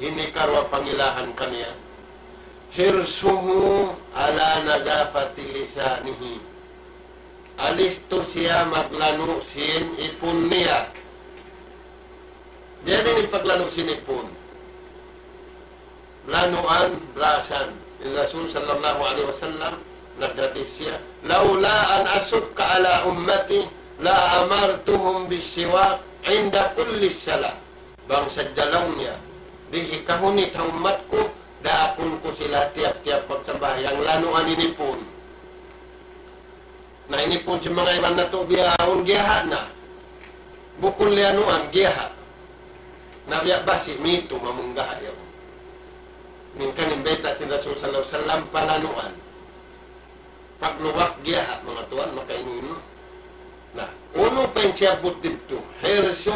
ini karuwa pangilahan kaniya. حرصه على نظافة لسانه. Alistu siya maglanu' sin ipun niya. Biya' diin in paglanu' sin ipun? Lanuan, brasan. In Rasul sallallahu alayhi wasallam, naghadis siya, لولا أن أشق على أمتي لأمرتهم بالسواك عند كل صلاة. Bang sadja laung niya, di' hikahunit ha ummat ku, daakun ku sila tiyap-tiyap pagsambahayang lanuan in ipun. Na, in ipun sin manga iban natu' bihaun giyaha' na. Bukun liyanuan, giyaha'. Na biya' basi', mitu mamunggaha' yaun. Hangkan in bayta' sin Rasul sallallahu alayhi wasallam palanuan. Pagluwak giyaha', manga tuwan, makainu-inu. Na, unu pa in siyabbut didtu? حرصه,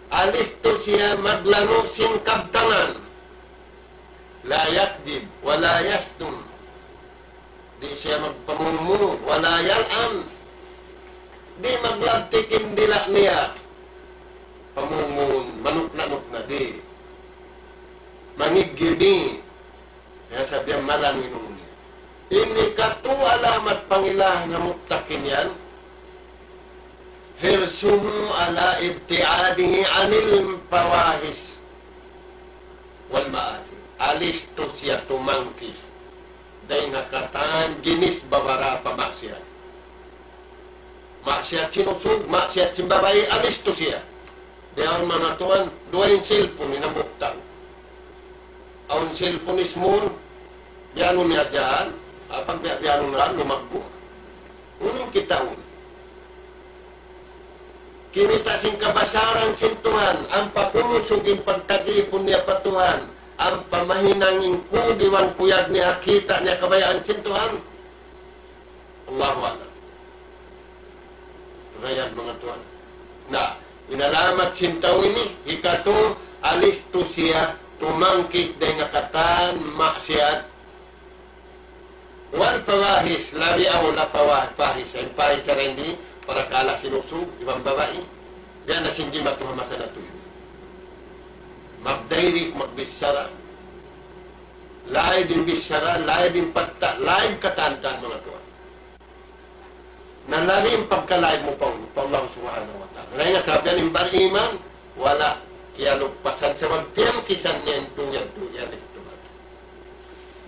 alistu siya maglanu' sin kabtangan. لا يكذب ولا يشتم. Di' siya magpamungmung, ولا يلعن. Di' maglabtik in dila' niya. Pamungmung, manukna'-nukna', di'. Mangiggi, di'. Ya, sabihan malan in unu niya. Ini katu' alamat pangilahan ha muttaqin yan. حرصه على ابتعاده عن الفواحش والمعاصي. Alistu siya tumangkis dayn ha katan ginis babarapa maksiyat. Maksiyat sin usug, maksiyat sin babai, alistu siya. Bihaun, manga tuwan, duwa in cellphone in hambuuk tau. Awn cellphone small, biyanu niya dyan, apag biya', biyanu na, lumaggu'. Unu in kitaun? Kimita' sin kabasaran sin Tuhan, ampa kumusug in pagtag-ipun niya pa Tuhan, ampa mahinang in kug iban kuyag niya, kita' niya kabayaan sin Tuhan. Allahu a'lam. Dayn ha manga tuwan. Na, in alamat sin tau ini, hikatu, alistu siya tumangkis dayn ha katan maksiyat. والفواحش, labi awla pawa-, fahisha. In fahisha dayn di, parakala' sin usug, iban babai. Biya' na sin jimatu ha masa natu' ini. Magdayrik, magbichara. Lain in bichara, lain in patta', lain katan-katan, manga tuwan. Na labi in pagkalain mu pa, pa Allah Subhanahu wa Ta'ala. Dayn ha sabab yan in bariman, wala' kiyalupasan sabab tiyangkisan niya in tuyad-tuyad sin Tuhan.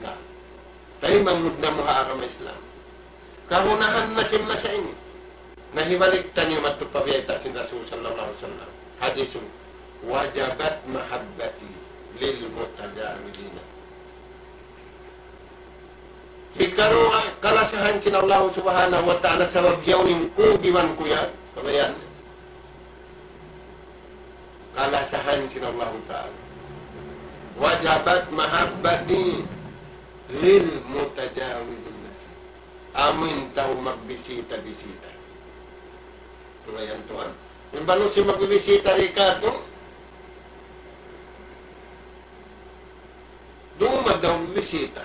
Na, taymanghud namu' ha agama Islam. Kagunahan na sin masa ini. Na, hibalik taniyu madtu pa bayta' sin Rasul sallallahu alayhi wasallam. Hadith, وجبت محبتي للمتجاورين. Hikaruwa, kalasahan sin Allah Subhanahu wa Ta'ala sabab yaun in kug iban kuyag, kabayaan. Kalasahan sin Allah Ta'ala. وجبت محبتي للمتجاورين. Amu in tau magbisita-bisita. Kabayaan tuwan. In banu sin magbisita di katu', duun madtu magbisita.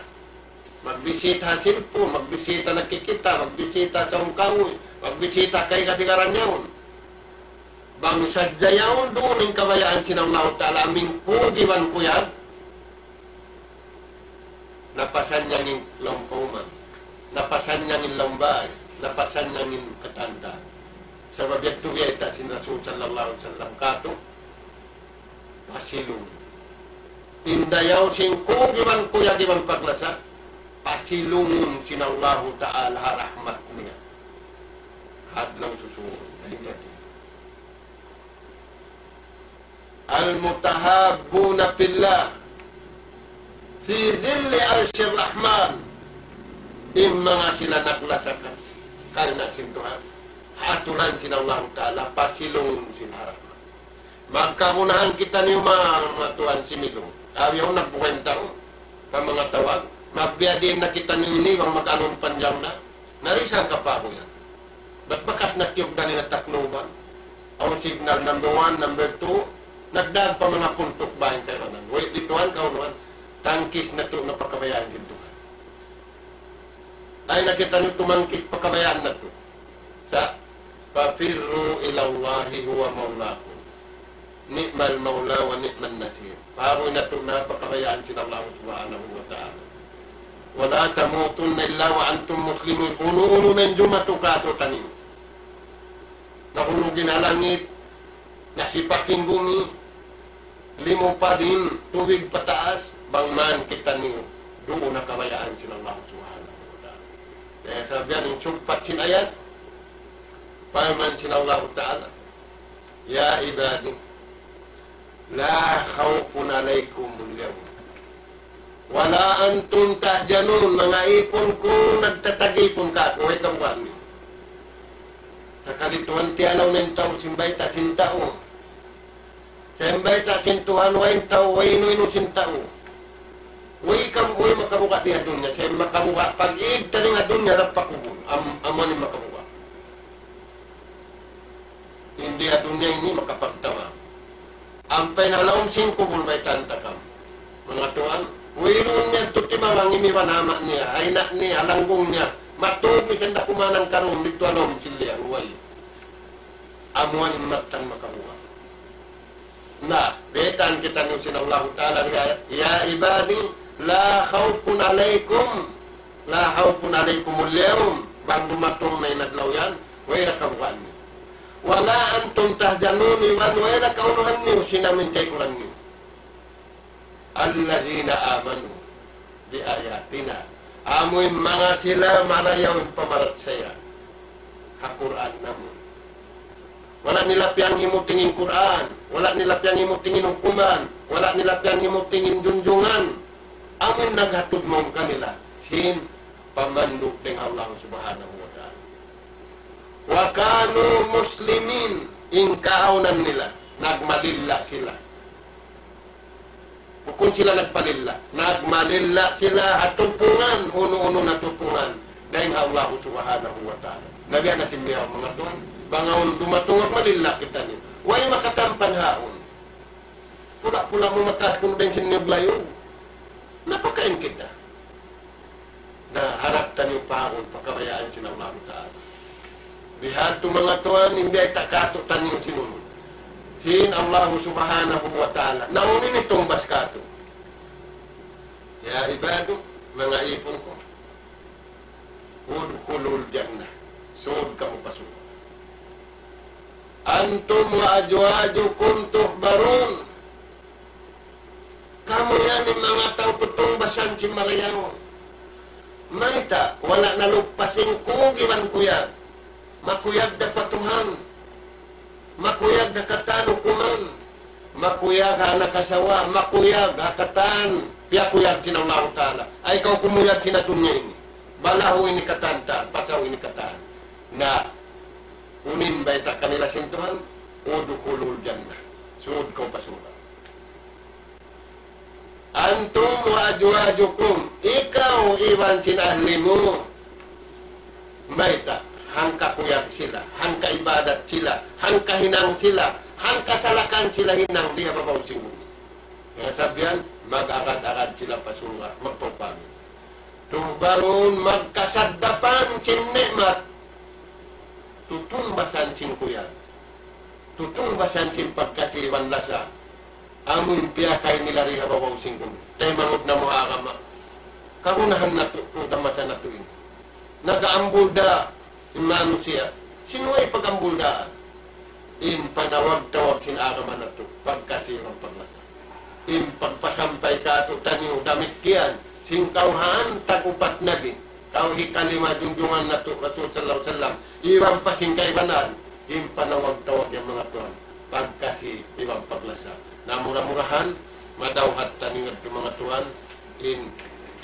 Magbisita ha cellphone, magbisita nagkikita', magbisita ha sawung kahuy, magbisita kay katigaran yaun. Bang sadja yaun duun in kabayaan sin Allahu Ta'ala, amu in kug iban kuyag, napasannyang in lawm kawman, napasannyang in lawm bay, napasannyang in katan-katan. Sabab yadtu biyayta' sin Rasul sallallahu alayhi wasallam katu', Pasilung. in dayaw sin kug iban kuyag iban paglasa, pasilungun sin Allahu Ta'ala ha rahmat niya. Adlaw susungun. المتحابون في الله في ظل عرش الرحمن. In manga sila naglasa kan karna' sin Tuhan, ha aturan sin Allahu Ta'ala, pasilungun sin ha rahmat. Magkagunahan kitaniyu ma-, manga tuwan similung. Aw yaun nagbukain tau, pa manga tawag. Magbiyadiin na kitaniyu ini, bang mag-alun panjang na. Narisan ka pa aku yan. Bat bakas na kiyugdan in Tacloban. Awn signal number one, number two. Nagdaag pa manga puntuk bahin kaibanan. Way, dituan, kaunuan. Tangkis natu' na pakabayaan sin Tuhan. Ay na kitaniyu tumangkis pakabayaan natu'. Sa', ففروا إلى الله هو مولاكم. نعم المولى ونعم النصير. Paruy natu' na pakabayaan sin Allah Subhanahu wa Ta'ala. ولا تموتن إلا وأنتم مسلمون. Unu-unu na in jumatu kātu'niyu. Nahulug in ha langit, nasipak in bumi, limupad in tubig pataas, bang man kitaniyu duun ha kabayaan sin Allah Subhanahu wa Ta'ala. Kaya sabihan in sugpat sin ayat, parman sin Allah Ta'ala, يا عبادي لا خوف عليكم اليوم ولا أنتم تحزنون. Manga ipun ku nagtatag-ipun kāku', way kabugaan niyu. Sakali tuwan tiyanaw na in tau sin bayta' sin tau. Sin bayta' sin Tuhan, way in tau, way inu-inu sin tau. Way kam-, way makabuga' di ha dunya, sin makabuga'. Pag-ig ta dayn ha dunya, dayn pa kubul. Am-, amu in makabuga'. Di ha dunya ini makapagtama. Ampa in ha lawm sin kubul baytaan ta kamu. Manga tuwan, wayruun niya tuud timabang in iban ha ama' niya, ha ina' niya, ha langgung niya. Matug misan da kuman hangkarun, didtu ha lawm sin liyang, way. Amu in mattan makabuga'. Na, baytaan kitaniyu sin Allahu Ta'ala di ha ayat, يا عبادي لا خوف عليكم، لا خوف عليكم اليوم. Bang dumatung na in adlaw yan, way da kabugaan niyu. ولا أنتم تحزنون, iban way da kaunuhan niyu sin amu in kaykuran niyu. الذين آمنوا بآياتنا. Amu in manga sila marayaw in pamarachaya ha Qur'an namu'. Wala' nila piyanghimuting in Qur'an, wala' nila piyanghimuting in hukuman, wala' nila piyanghimuting in junjungan. Amu in naghatud mawn kanila sin pamandu' dayn ha Allah Subhanahu wa Ta'ala. وكانوا مسلمين, in kaawnan nila, nagmalilla sila. Bukun sila nagpalilla. Nagmalilla sila ha tupungan, unu-unu na tupungan dayn ha Allah Subhanahu wa Ta'ala. Na biya' na sin bihaun, manga tuwan. Bang awn dumatung magmalilla kitaniyu. Way makatampan haun. Pula-pula mu mataas kunu' dayn sin niyug layug. Napakain kita. Na harap taniyu pa awn pakabayaan sin Allahu Ta'ala. Bihadtu manga tuwan, in biyayta' kātu'niyu sin unu. Sin Allahu Subhanahu wa Ta'ala. Na unu in tungbas kātu'. يا عبادي, manga ipun ku. ادخلوا الجنة. Sūd kamu pa surga'. أنتم وأزواجكم تحبرون. Kamu yan in manga tau tutungbasan sin marayaw. Mayta', wala' naluppas in kug iban kuyag. Makuyag da pa Tuhan. Makuyag da katan hukuman. Makuyag ha anak asawa. Makuyag ha katan piyakuyag sin Allahu Ta'ala. Ay kaw kumuyag sin ha dunya ini. Balahu ini katan ta, pasaw ini katan. Na, unu in bayta' kanila sin Tuhan, ادخلوا الجنة. Sūd kaw pa surga'. أنتم وأزواجكم, ikaw iban sin ahli mu. Mayta', hangka kuyag sila, hangka ibadat sila, hangka hinang sila, hangka salakan sila hinang di ha babaw sin bumi. Hangkan sabihan, mag-agad-agad sila pa surga', magpaupami. تحبرون, magkasaddapan sin ni'mat. Tutungbasan sin kuyag. Tutungbasan sin pagkasi iban lasa. Amu in piyakay nila di ha babaw sin bumi. Taymanghud namu' ha agama. Kagunahan natu', tuud ha masa natu' ini. Nag-aambul da in manusiya'. Sin way pag-ambul da. In panawag-tawag sin agama natu'. Pagkasi iban paglasa. in pagpasampay kātu'niyu damikkiyan sin kawhaan tag-upat Nabi, kaw hikalima junjungan natu' Rasul sallallahu alayhi wasallam, iban pa sin kaibanan, in panawag-tawag yan manga tuwan, pagkasi iban paglasa. Na mura-murahan, madawhat taniyu ngadtu manga tuwan, in,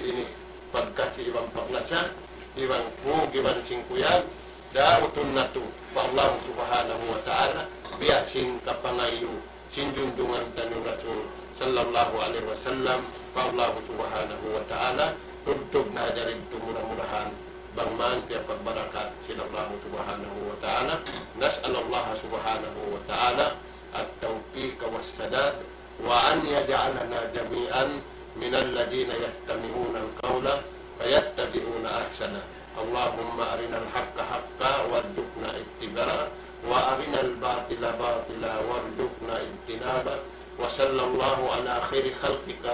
ini, pagkasi iban paglasa, iban kug, iban sin kuyag, dautun natu' pa Allah Subhanahu wa Ta'ala, biya' sin kapangaylu sin junjungan taniyu Rasul sallallahu alayhi wasallam, pa Allah Subhanahu wa Ta'ala, tubtub na ha yari yadtu mura-murahan, bang man piyapagbarakat sin Allah Subhanahu wa Ta'ala. نسأل الله سبحانه وتعالى التوفيق والسداد، وأن يجعلنا جميعا من الذين يستمعون القول فيتبعون أحسنه. اللهم أرنا الحق حقا وارزقنا اتباعه، وأرنا الباطل باطلا وارزقنا اجتنابه. وصلى الله على خير خلقك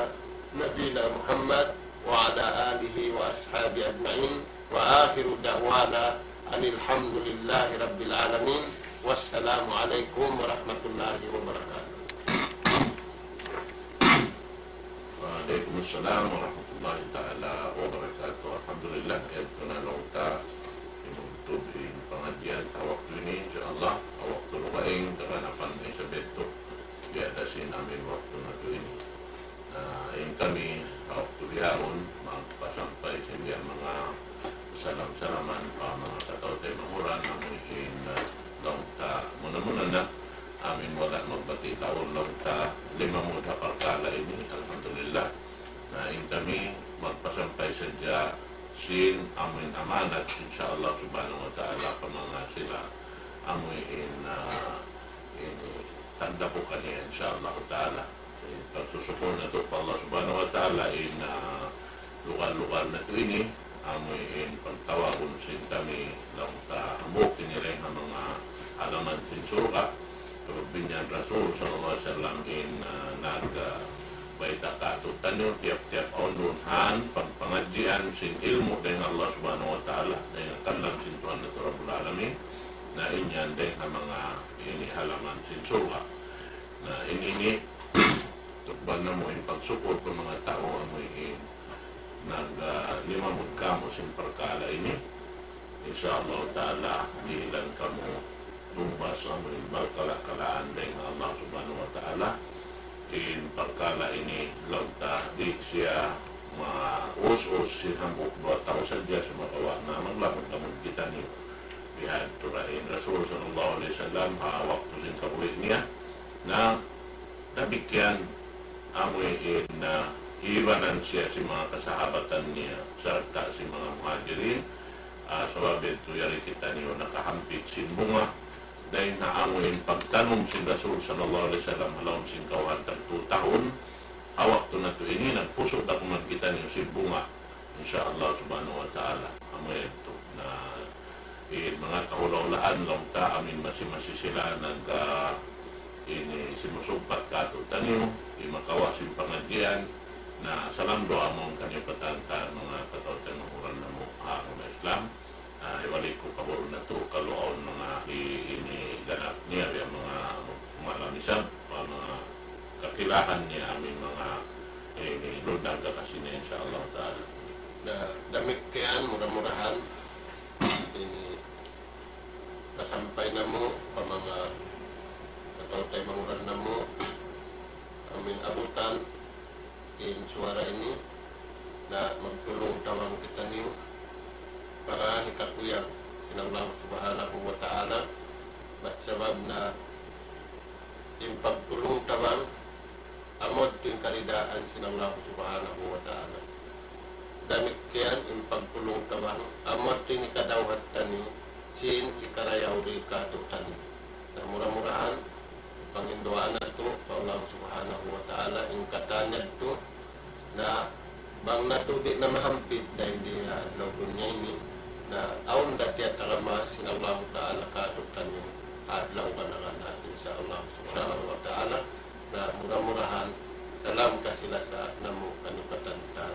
نبينا محمد وعلى آله وأصحابه أجمعين. وآخر دعوانا أن الحمد لله رب العالمين. والسلام عليكم ورحمة الله وبركاته. Wa alaykum assalam warahmatullahi ta'ala wabarakatuh. Alhamdulillah, yadtu na laung ta in tubtub in pangadjian ha waktu ini, insya Allah, ha waktu dugaing, kaganapan na isab yadtu. Biya' da sin amin waktu natu' ini. Na, in kami, ha waktu bihaun, magpasampay sin biya' manga salam-salaman pa manga kataw-taymanghuran, amu in, ah, laung ta muna-muna na, amu in wala' magbati' taun laung ta limamud ha parkala' ini, alhamdulillah. Na, in kami magpasampay sadja sin amu in amanat, insya Allah subhanahu wa ta'ala, pa manga sila amu in, ah, in tagdapu kaniya, insya Allah ta'ala. Pagsusukul natu' pa Allah Subhanahu wa Ta'ala in, ah, lugal-lugal natu' ini, amu in pagtawagun sin kami laung ta hambuuk ini dayn ha manga halaman sin surga'. Sabab biya' na in Rasul sallallahu alayhi wasallam in, ah, nag, ah, bayta' kātu'niyu tiyap-tiyap awn duun ha pagpangadjian sin ilmu' dayn ha Allah Subhanahu wa Ta'ala, dayn ha kalam sin Tuhan natu' Rabbul Alamin. Na in yan dayn ha manga ini halaman sin surga'. Na, in ini, tukbalan namu' in pagsukul pa manga tau amu in nag, ah, limamud kāmu' sin parkala' ini. Insya Allah ta'ala, dihilan kamu lumbas amu in balkala'-kalaan dayn ha Allah Subhanahu wa Ta'ala. In parkala' ini, laung ta, di' siya maus-us sin hambuuk duwa tau sadja, sumagawa' na maglamud-lamud kitaniyu. Bihadtu ra in Rasul sallallahu alayhi wasallam, ha waktu sin kabuhi' niya, na damikkiyan amu in, ah, ibanan siya sin manga kasahabatan niya, sarta' sin manga Muhajirin, ah, sabab yadtu yari kitaniyu nakahampit sin bunga, dayn ha amu in pagtanum sin Rasul sallallahu alayhi wasallam, ha lawm sin kawhaan tagtū tahun, ha waktu natu' ini nagpusu' da kuman kitaniyu sin bunga. Insya Allah Subhanahu wa Ta'ala. Amu yadtu. Na, in manga kahula'-hulaan laung ta amu in masi-masi sila nag, ah, ini simusugpat kātu'niyu, in makawa' sin pangadjian. Na, salam duwaa mawn kaniyu katan-katan manga kataw-taymanghuran namu' ha agama Islam. Ah, iwali ku kaburu' natu' kalu awn manga hi-, ini ganap niya, biya' manga malam isab, pa manga kakilahan niya amu in manga ini lundang kakasi niya, insya Allah ta'ala. Na, damikkiyan, mura-murahan ini nasampay namu' pa manga kataw-taymanghuran namu' amu in abutan in suwara ini, na magtulung-tabang kitaniyu para hikakuyag sin Allah Subhanahu wa Ta'ala. Bat sabab na in pagtulung-tabang amu yadtu in karidaan sin Allah Subhanahu wa Ta'ala. Damikkiyan in pagtulung-tabang amu yadtu in hikadawhat taniyu sin hikarayaw dihil kātu'niyu. Na mura-murahan, panginduwaa natu' pa Allah Subhanahu wa Ta'ala in katan yadtu, na bang natu' di' na mahampit dayn di ha adlaw dunya ini, na awn da tiyatarama sin Allah Ta'ala kātu'niyu ha adlaw gana-gana, insya Allah Subhanahu wa Ta'ala. Na mura-murahan, salam kasi-lasa namu' kaniyu katan-katan.